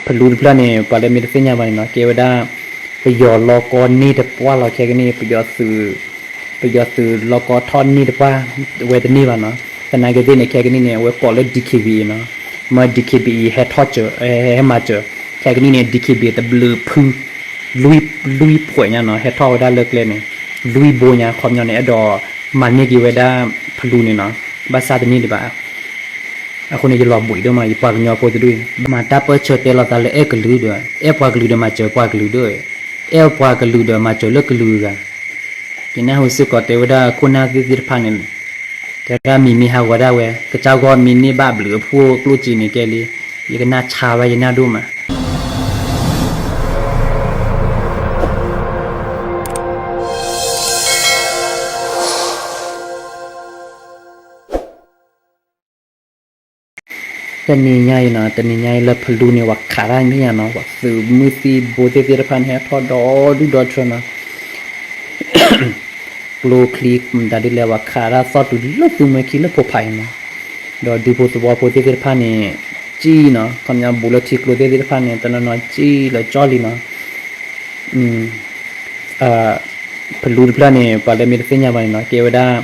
ဖလူတဖျၢၣ်န့ၣ် ပှၤလၢမ့ၢ်တသ့ၣ်ညါဘၣ်န့ၣ်နီၤ ကဲဝဲဒၣ် ပယီၤလီၤကီန့ၢ်တပှၢ်လီၤ ခဲကနံၣ်န့ၣ် ပယီၤသုး ပယီၤသုးလီၤကီထီၣ်န့ၢ်တပှၢ် ဝဲတန့ၢ်ဘၣ်နီၤ. သနာ်က့သ့ၣ်န့ၣ် ခဲကနံၣ်န့ၣ် အဝဲကိးလၢ DKBA နီၤ. မ့ၢ် DKBA ဟဲထီၣ်စၢၤ ဟဲမၤစၢၤ ခဲကနံၣ်န့ၣ် DKBA တဘျုးဖု လွံၢ် လွံၢ်ဖှဲးညါနီၤ ဟဲထီၣ်ဝဲဒၣ်လၢကျဲန့ၣ် လွံၢ်ဘိညါ ခီပညီန့ၣ် အဲၣ်ဒိးမၤန့ၢ်က့ၤဝဲဒၣ်ဖလူန့ၣ်နီၤ. ဘၣ်ဆၣ်တန့ၢ်ဒံးဘၣ် အဃိန့ၣ် ယလီၤဘှံးဒိၣ်မး ယပှၤကညီဖိတဒူၣ်အံၤ မၤတၢ်ပၢၢ်ဆၢတဲလီၤသးလၢအဲၣ်ကလုာ်ဒီး အဲၣ်ပှၤကလုာ်ဒီးမၤစၢၤပှၤကလုာ်ဒီး အဲၣ်ပှၤကလုာ်ဒီးမၤစၢၤလၢကလုာ်အဂၤ ယနၢ်ဟူစ့ၢ်ကီးတဲဝဲဒၣ်ခိၣ်နၢ်သ့ၣ်သ့ၣ်တဖၣ်န့ၣ် တဲဒၣ်မံၤမ့ၢ်ဟးဂီၤဒၣ်ဝဲ ကစၢ်ဂီၢ်မ့ၢ်န့ၢ်ဘၣ်ဘျုးအဖှိၣ်ကျိၣ်စ့န့ၣ်ကဲလံ ယကနၣ်ဆါဝဲယနၢ်ဒိၣ်မး တနံၤညါအံၤနီၤ တနံၤညါအံၤလၢဖလူန့ၣ် ပှၤခးတၢ်မ့ၢ်ညါနီၤ ပှၤသုးမုၢ်သံၣ်ဘိသ့ၣ်သ့ၣ်တဖၣ်န့ၣ် ဟဲထီၣ်ဒီဒူၣ်ဒီထၢနီၤ ကျိချံမတၤဒ်လဲၣ် ပှၤခးတၢ်သီၣ်တုၤလၢသုးမွဲခံလၢဖိဖးအံၤနီၤ ဒီးဒူဖိသဝီဖိသ့ၣ်သ့ၣ်တဖၣ်န့ၣ် ကံၣ်နီၤ ခီပညီဘူးလၢထံကျိသ့ၣ်သ့ၣ်တဖၣ်န့ၣ် တနီၤနီၤကံၣ်လၢကၠီလံနီၤ ဖလူတဖျၢၣ်န့ၣ် ပှၤလၢမ့ၢ်တသ့ၣ်ညါဘၣ်န့ၣ်နီၤ ကဲဝဲဒၣ်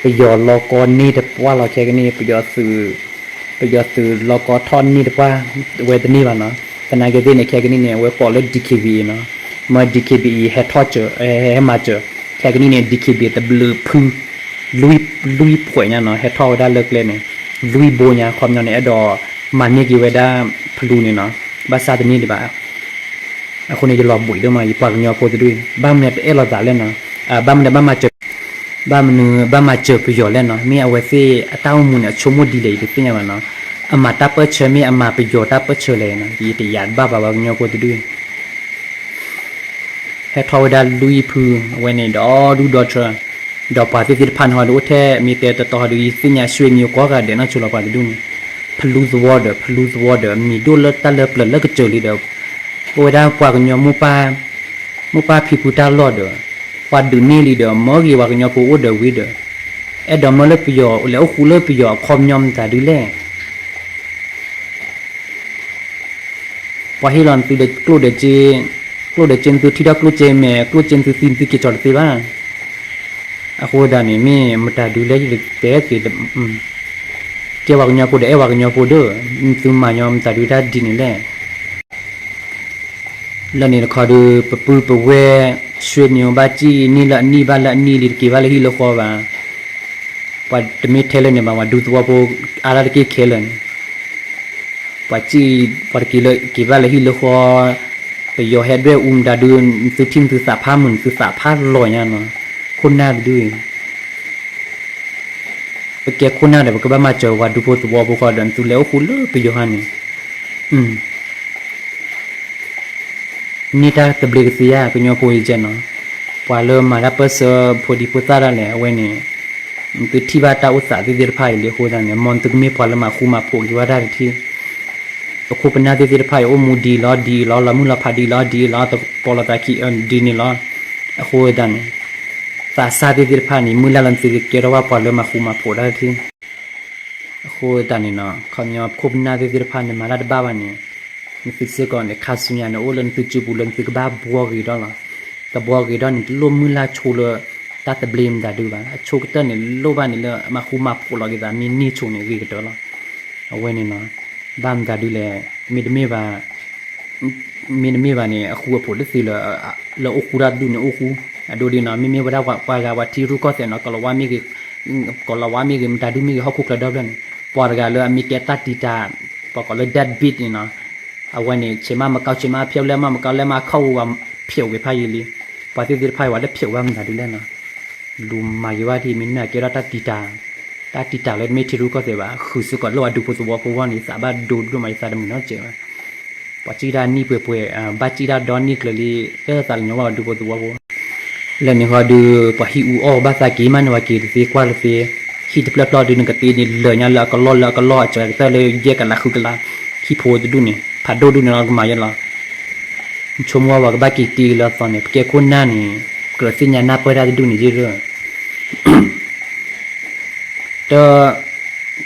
ပယီၤလီၤကီန့ၢ်တပှၢ်လီၤ ခဲကနံၣ် ပယီၤသုး ပယီၤသုးလီၤကီထီၣ်န့ၢ်တပှၢ် ဝဲတန့ၢ်ဘၣ်နီၤ သနာ်က့သ့ၣ်န့ၣ် ခဲကနံၣ်န့ၣ် အဝဲကိးလၢ DKBA နီၤ မ့ၢ် DKBA ဟဲထီၣ်စၢၤ ဟဲမၤစၢၤ ခဲကနံၣ်န့ၣ် DKBA တဘျုးဖု လွံၢ် လွံၢ်ဖှဲးညါနီၤ ဟဲထီၣ်ဝဲဒၣ်လၢကျဲန့ၣ် လွံၢ်ဘိညါ ခီပညီန့ၣ် အဲၣ်ဒိးမၤန့ၢ်က့ၤဝဲဒၣ်ဖလူန့ၣ်နီၤ ဘၣ်ဆၣ်တန့ၢ်ဒံးဘၣ် အဃိန့ၣ် ယလီၤဘှံးဒိၣ်မး ယပှၤကညီဖိတဒူၣ်အံၤ ဘၣ်မနုၤတအဲၣ်လိာ်သးလဲၣ်နီၤ ဘၣ်မနုၤ ဘၣ်မၤစၢၤ ဘၣ်မနုၤဘၣ်မၤစၢၤပယီၤလဲၣ်နီၤ မ့ၢ်အဝဲသ့ၣ်အတၢ်အိၣ်မူန့ၣ် အဆိကမိၣ်ဒ်လဲၣ် ယတသ့ၣ်ညါဘၣ်နီၤ အမၤတၢ်ပၢၢ်ဆၢမ့ၢ်အမၤပယီၤတၢ်ပၢၢ်ဆၢလဲၣ်နီၤ ယတယာ်ဘၣ်ဘၣ်ပှၤကညီဖိတဒူၣ်အံၤ ဟဲထီၣ်ဝဲဒၣ်လွံၢ်ဖု အဝဲန့ၣ်ဒီဒူၣ်ဒီထၢ ဒီးပှၤသ့ၣ်သ့ၣ်တဖၣ်န့ၣ်ဟီဒုးအိၣ်ထဲ မ့ၢ်တဲတတီဟီဒုး ယသ့ၣ်ညါ ဆွေမျိုး ကိးဂၤဒဲးနီၢ်ဆိလီၤပှၤတဒူၣ်န့ၣ် ဖလူသဝီဒီး ဖလူသဝီဒီး မံၤဒိၣ်လၢတၢ်လၢပျၢၤလၢကစၢၤလံဒီး အိၣ်ဝဲဒၣ်ပှၤကညီမိၢ်ပၢ် မိၢ်ပၢ်ဖံဖုတၢ်လီၢ်ဒီး ပှၤဒုးန့ၢ်လံဒီး မၢဂ့ၤပှၤကညီဖိအိၣ်ဒီးဝံၤဒီး အဲၣ်ဒိးမၢလၢပယီၤ လဲၤအိၣ်ဃူလၢပယီၤအခီပညီမတၤဒုးလဲၣ် ပှၤဟ့ၣ်လီၤနသုဒီးကျိၣ်ဒီးစ့, ကျိၣ်ဒီးစ့နသုထံၣ်ထီၣ်ကျိၣ်စ့မဲာ်, ကျိၣ်စ့နသုသံနသုက့ၤကၠီၤတသ့ဘၣ်. အဃိဒၣ်န့ၣ် မ့ၢ်မတၤဒုးလဲၣ် ယတဲက့ၤ, ကဲပှၤကညီဖိဒီးအဲၣ်ပှၤကညီဖိဒီး, နသုမၤညီမတၤဒုးတၢ်ဒ်န့ၣ်လဲၣ်. လၢန့ၣ်တခီဒုး ပပုၢ်ပဝဲၢ် ဆွေမျိုး ဘၣ်စံၣ်န့ၢ်လၢအနံၣ်ဘၣ်လၢအနံၣ်လံ တက့ၤဘၣ်လၢဟံၣ်လၢဃီဘၣ်. ပှၤတမ့ၢ်ထဲလၢန့ၣ်ဘၣ် ပှၤဒူသဝီဖိအါဒၣ်တက့ၢ်ခဲလၢာ်န့ၣ် ပှၤစံၣ် ပှၤတက့ၤလၢက့ၤဘၣ်လၢဟံၣ်လၢဃီ, ပယီၤဟဲဒွဲၣ်အူမတၤဒုး နသုထံၣ်နသုသးဖးမုာ် နသုသးဖးလီၤညါနီၤ. ခိၣ်နၢ်တဒုအံၤ ပကဲခိၣ်နၢ်ဒီး ပကဘၣ်မၤစၢၤပှၤဒူဖိသဝီဖိဃီဒီး နသုလဲၤအိၣ်ဃူလၢပယီၤဟါန့ၣ် န့ၢ်တၢ်သဘျ့ကသ့ဧါ ကညီဖိအံၤကဲနီၤ. ပှၤလၢမၤတၢ်ပၢၢ်ဆၢဖိဒံဖိသၣ်ဒၣ်လဲာ် အဝဲန့ၣ် နသုထံၣ်ဘၣ်တၢ်အိၣ်သးသ့ၣ်သ့ၣ်တဖၣ်အံၤလံအဃိသတးန့ၣ် မ်နသုကမ့ၢ်ပှၤလၢမၤဃူမၤဖိးက့ၤဝဲဒၣ်တထံၣ်. ပခိၣ်ပနၢ်သ့ၣ်သ့ၣ်တဖၣ်အံၤ အိၣ်မူဒ်အံၤလီၤ ဒ်အံၤလီၤ လီၤမုၢ်လီၤဖးဒ်အံၤလီၤ ဒ်အံၤလီၤ တပိာ်လီၤသးခံဒ်န့ၣ်လီၤ. အဃိသတးန့ၣ် သးစၢ်သ့ၣ်သ့ၣ်တဖၣ်န့ၣ် မုၢ်လၢ်လၢနသုကကဲထီၣ်ဘၣ်ပှၤလၢမၤဃူမၤဖိးတၢ်တထံၣ် အဃိသတးန့ၣ်နီၤ ခီပညီပခိၣ်ပနၢ်သ့ၣ်သ့ၣ်တဖၣ်န့ၣ် မၤတၢ်တဘၣ်ဘၣ်န့ၣ် နသုစ့ၢ်ကီးန့ၣ် ခါဆူညါန့ၣ် အိၣ်လၢနသုစုပူၤလၢနသုကဘၣ်ဘှီဂ့ၤဒီးလီၤ. တဘှီဂ့ၤဒီးန့ၣ် တလိၣ်မုၢ်လၢ်ဆိလၢ တၢ်သဘျ့မတၤဒုးဘၣ်. အဆိကတၢၢ်န့ၣ် လိၣ်ဘၣ်န့ၣ်လၢမၤဃူမၤဖိးလီၤက့ၤသး မ့ၢ်န့ၢ်ဆိန့ၣ်ဂ့ၤကတၢၢ်လီၤ. အဝဲန့ၣ်နီၤ ဘၣ်မတၤဒုးလဲၣ် မ့တမ့ၢ်ဘၣ် မ့တမ့ၢ်ဘၣ်န့ၣ် အဃူအဖိးတသ့လၢ လၢအိၣ်ဃူတၢ်တဒူၣ်န့ၣ်အိၣ်ဃူ အဒိဒ်နီၤ မ့မ့ၢ်ဝဲဒၣ်ပှၤဂၤပှၤထံရူၢ်ကီၢ်သဲးနီၤ ကလီၤဝါမ့ၢ်ဂ့ၤ ကလီၤဝါမ့ၢ်ဂ့ၤ မတၤဒုမ့ၢ်ဂ့ၤ ဟီၣ်ခိၣ်ချၢဒီဖျၢၣ်န့ၣ် ပှၤတဂၤလၢအမ့ၢ်ကဲတၢ်တံာ်တာ် ပှၤကိးလၢ deadbeat န့ၣ်နီၤ အဝဲန့ၣ် ဆ့မးမကီဆ့မးဖျဲးလဲမးမကီလဲမးခီၣ်ဝူဝါဖျဲးဝဲဖးယံၤလံ ပှၤသ့ၣ်သ့ၣ်တဖၣ်အံၤဝဲလၢဖျဲးဝဲမတၤဒုလဲၣ်နီၤ လူၤမၤယံၤဘၣ်ထံ မ့ၢ်နၢ်ကဲထီၣ်တၢ်တံာ်တာ် တၢ်တံာ်တာ်လၢတမ့ၢ်ထံရူၢ်ကီၢ်သဲးဘၣ် ဃုာ်စ့ၢ်ကီးလၢပှၤဒူဖိသဝီဖိဂီၢ်န့ၣ် သးဘၣ်ဒိဒိၣ်မး ယသးတမုာ်နီတစဲးဘၣ်. ပှၤစံၣ်တၢ်နံၣ်ပှဲၤပှဲၤ ဘၣ်စံၣ်တၢ်ဒီနံၣ်ကျၢၤလံ လၢသးလၢညီဘၣ်ပှၤဒူဖိသဝီဖိ လၢန့ၣ်ဃီဒုး ပှၤဟံၣ်အူအီၣ်ဘၣ်သးက့ၤမးန့ၣ် ပှၤက့ၤတသ့ကွၢ်တသ့ ဟံၣ်တဖျၢၣ်ဖျၢၣ်ဒုး နကတ့န့ၣ် လၢာ်ညါလၢအကလီၢ်လၢအကလီၢ် အစှၤကတၢၢ်လၢယဲၢ်ကလးဃုကလး ဟံၣ်ဖိတဒူၣ်န့ၣ် ဖးဒိၣ်ဒူၣ်န့ၣ်လီၤ ကမၤယဲလီၤ ဆိကမိၣ်ဝဲပှၤကဘၣ်က့ၤတ့လၢအသီန့ၣ် ပကဲခိၣ်နၢ်န့ၣ် ကြၢးသ့ၣ်ညါနၢ်ပၢၢ်တၢ်တဒူၣ်န့ၣ်ယဲၢ်လၢ တ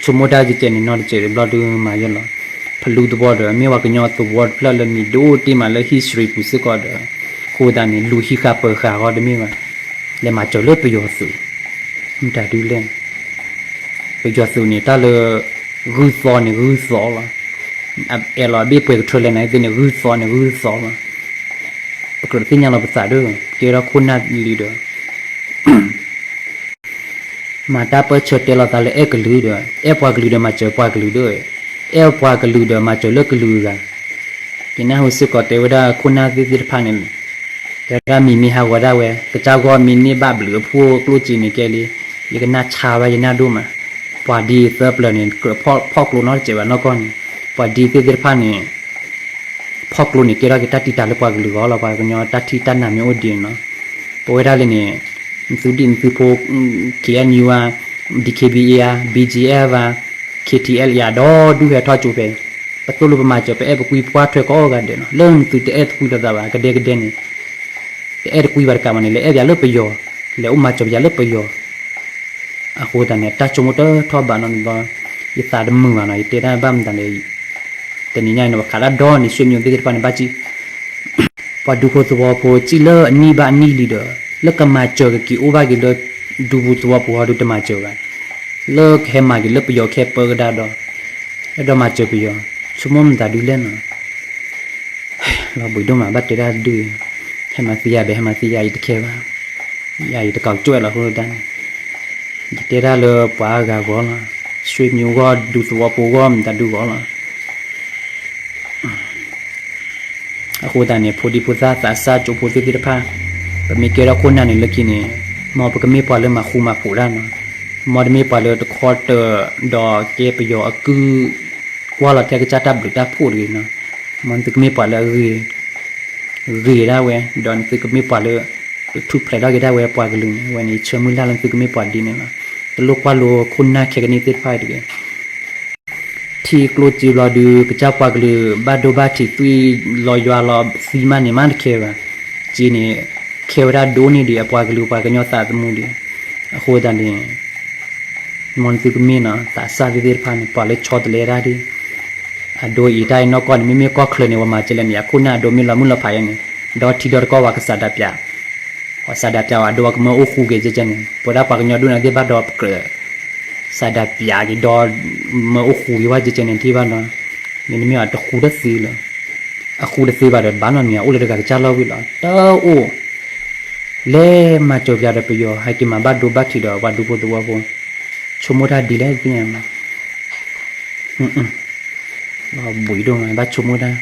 ဆိကမိၣ်တၢ်ကဲကဲန့ၣ် နီတစဲးတဘျီဒုးမၤယဲလီၤ. ဖ ကလူသဝီဒီး မ့ၢ်ပှၤကညီသဝီတဖျၢၣ်လၢမံၤဒိၣ်တ့ၢ်မးလၢ history ပူၤစ့ၢ်ကီးဒီး အဃိသတးန့ၣ် လူၤဟံးဃာ်ပၢၤဃာ်ဃီတမ့ၢ်ဘၣ်, လဲၤမၤစၢၤလၢပယီၤသုး, မတၤဒုလဲၣ်, ပယီၤသုးန့ၣ် တၢ်လၢ ဂုၢ်သီန့ၣ်ဂုၢ်သီလီၤ, အဲၣ်လီၤအဘ့ၣ်ပှဲၤကထၢလဲၣ်န့ၣ်သ့ၣ်န့ၣ် ဂုၢ်သီန့ၣ်ဂုၢ်သီလီၤ, ပကြၢးသ့ၣ်ညါလီၤပသးဒီး ကဲထီၣ်ခိၣ်နၢ်လံဒီး မၤတၢ်ပၢၢ်ဆၢတဲလီၤသးလၢအဲၣ်ကလုာ်ဒီး အဲၣ်ပှၤကလုာ်ဒီးမၤစၢၤပှၤကလုာ်ဒီး အဲၣ်ပှၤကလုာ်ဒီးမၤစၢၤလၢကလုာ်ဂၤ, ယနၢ်ဟူစ့ၢ်ကီးတဲဝဲဒၣ်ခိၣ်နၢ်သ့ၣ်သ့ၣ်တဖၣ်န့ၣ်, တဲဝဲဒၣ်မံၤမ့ၢ်ဟးဂီၤဒၣ်ဝဲ ကစၢ်ဂီၢ်မ့ၢ်န့ၢ်ဘၣ်ဘျုးအဖှိၣ်ကျိၣ်စ့န့ၣ်ကဲလံ, ယကနၣ်ဆါဝဲယနၢ်ဒိၣ်မး, ပှၤဒ်အံၤသၢပျၢၤန့ၣ် ကြၢးဖီၣ်ကျိနီတစဲးဘၣ်နီၢ်ကီၢ်န့ၣ်, ပှၤဒ်သ့ၣ်သ့ၣ်တဖၣ်န့ၣ် ဖီၣ်ကျိန့ၣ် ကဲထီၣ်က့ၤတၢ်တံာ်တာ်လၢပှၤကလုာ်ဂီၢ်လီၤ, ပှၤကညီတၢ်ထံၣ်တၢ်နၢ်မ့ၢ်အိၣ်ဒံးန့ၣ်လီၤ, ပဝဲဒၣ်လၢန့ၣ် နသုဒံၣ်နသုဖိ ခ့ၣ်အဲၣ်ယူၣ်ဧါ, ဘံခ့ဘံအ့ဧါ, ဘံကၠံအဲၣ်ဘၣ်, ခ့ၣ်ထံအဲၣ်လၢယၤဒီဒူၣ်ဟဲထီၣ်ကၠိဖဲ, ပသိၣ်လိပမၤစၢၤ ပအဲၣ်ပကွံပှၢ်ထွဲကိးဂၤဒဲးလီၤ, လၢနသုတအဲၣ်တကွံလိာ်သးဘၣ် ကဒဲကဒဲန့ၣ်, တအဲၣ်တကွံဘၣ်တကးဘၣ်န့ၣ် လဲၤအဲၣ်ပယၤလၢပယီၤ, လဲၤအိၣ်မၤစၢၤပယၤလၢပယီၤ အဃိသတးန့ၣ် တၢ်ဆိကမိၣ်တထီၣ်ဘၣ်နီတဘျီ, ယသးတမုာ်ဘၣ်နီၤ, ယတဲတၢ်ဘၣ်မတၤလဲၣ်, တနံၤညါအံၤန့ၣ် ပှၤခးတၢ်ဒီနံၤ ဆွေမျိုးသ့ၣ်တဖၣ်န့ၣ် ဘၣ်စံး, ပှၤဒူဖိသဝီဖိ စံးလၢအနံၣ်ဘၣ်အနံၣ်လံဒီး လၢကမၤစၢၤကက့ၤအိၣ်ဘၣ်က့ၤလၢ ဒူပူၤသဝီပူၤဟီဒုတမၤစၢၤဘၣ်, လၢကဟဲမၤက့ၤလၢပယီၤခဲပၢကဒါဒီး အဲၣ်ဒိးမၤစၢၤပယီၤ, ဆိကမိၣ်မတၤဒုလဲၣ်နီၤ လီၤဘှံးဒိၣ်မး ဘၣ်တဲတၢ်ဒုး, ဟဲမၤသံယၤဘဲ ဟဲမၤသံယၤ ယတခဲဘၣ်, ယၤယတကီးကၠိၣ်အဲၣ်လီၤအဃိတၢ်န့ၣ်, ယတဲတၢ်လၢပှၤအါဂၤဂီၢ်လီၤ, ဆွေမျိုးဂီၢ် ဒူသဝီဖိဂီၢ် မတၤဒုဂီၢ်လီၤ. အဃိသတးန့ၣ် ဖိဒံဖိသၣ်သးစၢ်ကၠိဖိသ့ၣ်သ့ၣ်တဖၣ်, ပမ့ၢ်ကဲထီၣ်ခိၣ်နၢ်န့ၣ်လၢခံန့ၣ်, မ်ပကမ့ၢ်ပှၤလၢမၤဃူမၤဖိးတၢ်နီၤ, မ်တမ့ၢ်ပှၤလၢတခီတၢၤ ဒီးကဲပယီၤအကုၢ် ကွၢ်လီၤထဲကစၢ်တၢ်ဘျုးတၢ်ဖှိၣ်တဂ့ၤနီၤ, မ်နသုကမ့ၢ်ပှၤလၢအဂ့ၤ ဂ့ၤဒၣ်ဝဲ, ဒီးနသုကမ့ၢ်ပှၤလၢ ကထူၣ်ဖျဲးထီၣ်က့ၤဒၣ်ဝဲပှၤကလုာ်န့ၣ်, အဝဲန့ၣ် ယဆၢမုၢ်လၢ်လၢနသုကမ့ၢ်ပှၤဒ်န့ၣ်လီၤ. တလိၣ်ကွၢ်လိခိၣ်နၢ်ခဲကနံၣ်သ့ၣ်တဖၣ်အံၤတဂ့ၤ. ထံကျိစ့ဘျီဒုး ကစၢ်ပှၤကလုာ်ဘၣ်ဒိဘၣ်ထံးသွံၣ်လီၤယွၤလီၤသံမးန့ၣ် မးတခဲဘၣ်. စ့န့ၣ် ခဲဝဲဒၣ်ဒိၣ်န့ၢ်ဒံးအပှၤကလုာ်ပှၤကညီသးသမူဒံး. အဃိသတးန့ၣ် မ်နသုကမ့ၢ်နီၤ သးစၢ်သ့ၣ်သ့ၣ်တဖၣ်န့ၣ် ပှၤလၢဆီတလဲတၢ်ဒံး, အဒိအံၤတၢ်အံၤနီၢ်ကီၢ်န့ၣ် မ့မ့ၢ်ကီၢ်ချၢန့ၣ် ပှၤမၤကဲလဲၣ်န့ၣ် အခိၣ်နၢ်အဒိမ့ၢ်လီၤမုၢ်လီၤဖးယဲန့ၣ်, ဒီထံဒီတကီၢ်ပှၤကစးဒးပၠး, ပှၤစးဒးပၠးအဒိပှၤကမၢအိၣ်ဃူက့ၤကဲကဲန့ၣ် ပဝဲဒၣ်ပှၤကညီဒိၣ်န့ၣ်သ့ၣ်ဘၣ်ဒီးပကြၢး စးဒးပၠးက့ၤဒီး မၢအိၣ်ဃူက့ၤဝဲကဲကဲန့ၣ် ထံၣ်ဘၣ်နီၤ, မ့တမ့ၢ်အတဃူတသ့လၢၤ, အဃူတသ့ဘၣ်ဒီး ဘၣ်နီတမံၤ အအိၣ်လၢတဂၤကစၢ်လီၢ်ဝံၤလီၤ တအိၣ် လဲၤမၤစၢၤပၠးဒီးပယီၤ ဟဲက့ၤမၤဘၣ်ဒိဘၣ်ထံးဒီးပှၤဒူဖိသဝီဖိ, ဆိကမိၣ်တၢ်ဒ်လဲၣ်သ့ၣ်ညါမး, ဘှံးဒိၣ်မး ဘၣ်ဆိကမိၣ်တၢ်